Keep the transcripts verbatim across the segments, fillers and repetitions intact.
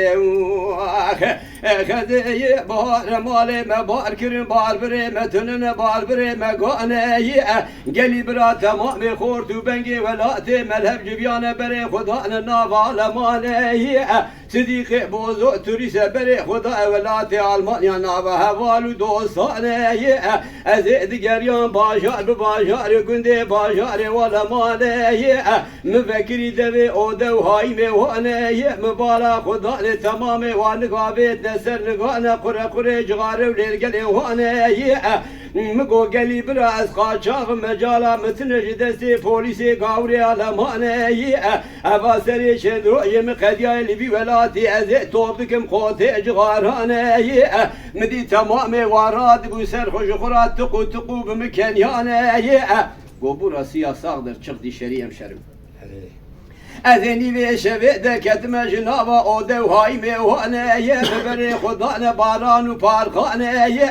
xezê. Xezê yê bahar malê me bar kirin, bar birê me tunin, bar birê me ganeyê. Gelî bira temamê xort û bengê welatê me, lev civiyane berê xwe dane nava lemaneyê. Sidîqê Bozo turîse berê xwe da welatê Almanya, nava heval û dostaneyê. Ez ê digeriyan bajar bi bajarê, gundê bajarê wale maleyê. Mi vekirî devê ode û hayîmê wane ye, mi bala xwe danê temamê wan nigavêtne ser nigane qure qurê cixare û lêrgelê wane ye. Mi go gelî bira ez qaçax im, mecala mi tine ji destê polîsê gawrê alemane ye. Eva serê çend rojê mi qediyayê li vî welatî, ez ê top dikim qotê cixarane ye. Mi dî temamê wan radibû ser xwe ji xwe ra tiq û tiq û bi mi kenyane ye. Go bû rastî ya sax der çiq dî şerî em şerim. Erê. Ez ê nîvê şevê derketime ji nava ode û hayîmê wane ye, bi berê xwe dane baran û parxane ye.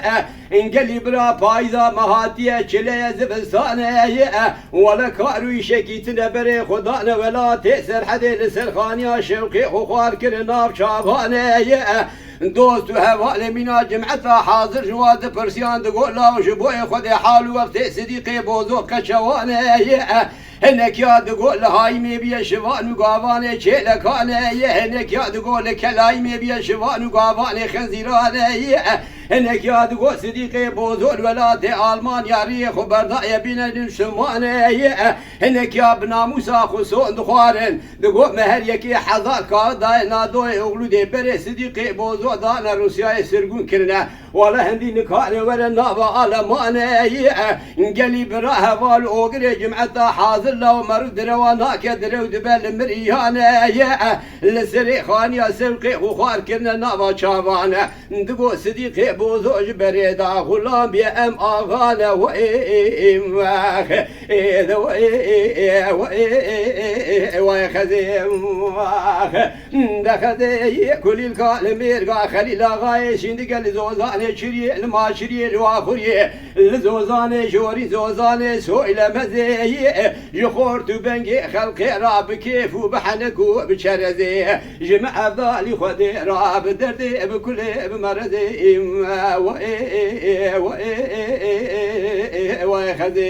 Gelî bira payîza me hatiye, çile ye zivistane ye. Wele kar û îşekî tine berê xwe dane welatê Serhedê, li ser xaniya şewqê xwe xwar kirin nav çavane ye. Dost û hevalê mîna cimeta hazir ji wan dipirsiyan, digot law ji boyê Xwedê hal û wextê Sidîqê Bozo qeçewane ye. Hinek ya digot li hayîmê biye şivan û gavanê çêlekane ye. Hinek ya digot li kelayîmê biye şivan û gavanê xinzîrane ye. Hinek ya digot Sidîqê Bozo li welatê Almanya riyê xwe berdaye bîne niştimane ye. Hinek ya bi namûsa xwe son dixwarin. Digot me her yekê hezar kaxit daye nadoyê oxlûdê berê Sidîqê Bozo dane Rûsyayê sirgûn kirine. Wele hindî nikane were nava alemane ye. Gelî bira heval û ogirê cimeta hazir law meriv direwa nake, direw dibe li miriyane ye. Li serê xaniya sewqê xwe xwar kirine nava çavane. Digot Sidîqê Bozo ji berê da xulam biye em axane. Wê, wê, wê, wê xezê. De xezê kulîlka li mêrga Xelîl Axayê şîndige li zozanê çiriyê, li maşiriyê, li waxuriyê, li zozanê jorî zozanê soy le mezê. Ji xort û bengê xelkê ra bi kêf û bi henek û bi çerezê. Ji me evdalî Xwedê ra bi derdê, bi kulê, bi merezê. Wê, wê, wê xezê.